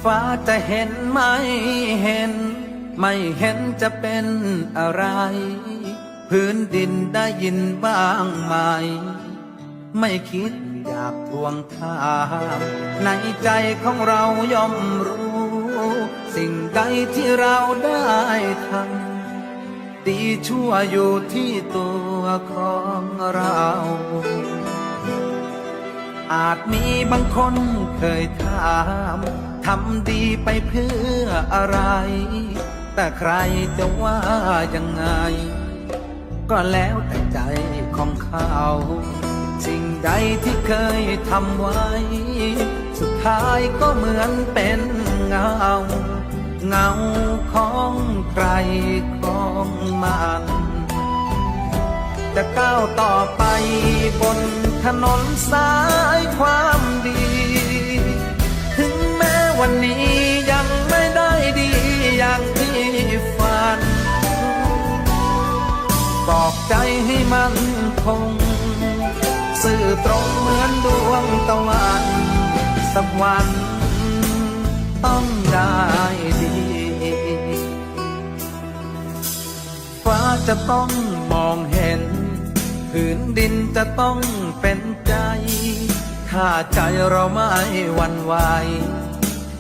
ฟ้าจะเห็นไม่เห็น ไม่เห็นจะเป็นอะไร พื้นดินได้ยินบ้างไหม ไม่คิดอยากทวงถาม ในใจของเราย่อมรู้ สิ่งใดที่เราได้ทำ ดีชั่วอยู่ที่ตัวของเรา อาจมีบางคนเคยถาม ทำดีไปเพื่ออะไร แต่ใครจะว่ายังไง ก็แล้วแต่ใจของเขา สิ่งใดที่เคยทำไว้ สุดท้ายก็เหมือนเป็นเงา เงาของใครของมัน จะก้าวต่อไปบนถนนสายความดี ถึงแม้วันนี้ยังไม่ได้ดีอย่างที่ฝัน บอกใจให้มั่นคง ซื่อตรงเหมือนดวงตะวัน สักวันต้องได้ดี ฟ้าจะต้องมองเห็น ผืนดินจะต้องเป็นใจ ถ้าใจเราไม่หวั่นไหว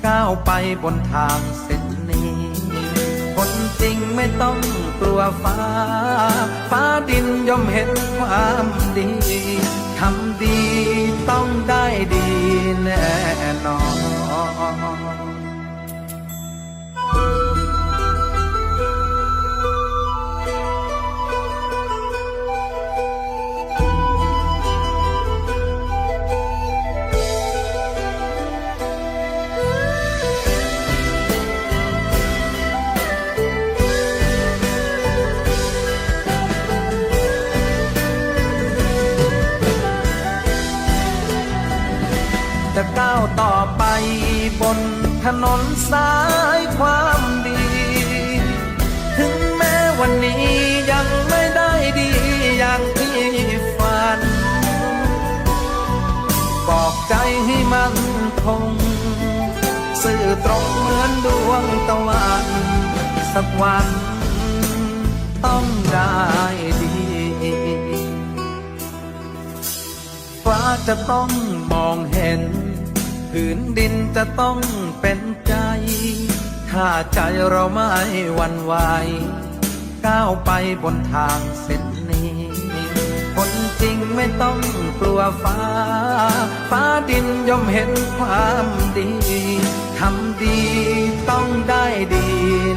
ก้าวไปบนทางเส้นนี้ คนจริงไม่ต้องกลัวฟ้า ฟ้าดินย่อมเห็นความดี ทำดีต้องได้ดีแน่นอน จะก้าวต่อไปบนถนนสายความดี ถึงแม้วันนี้ยังไม่ได้ดีอย่างที่ฝัน บอกใจให้มั่นคง ซื่อตรงเหมือนดวงตะวัน สักวันต้องได้ดี ฟ้าจะต้องมองเห็น ผืนดินจะต้องเป็นใจ ถ้าใจเราไม่หวั่นไหว ก้าวไปบนทางเส้นนี้ คนจริงไม่ต้องกลัวฟ้า ฟ้าดินย่อมเห็นความดี ทำดีต้องได้ดี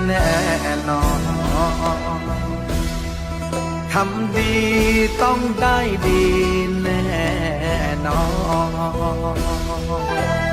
แน่นอน ทำดีต้องได้ดีแน่นอน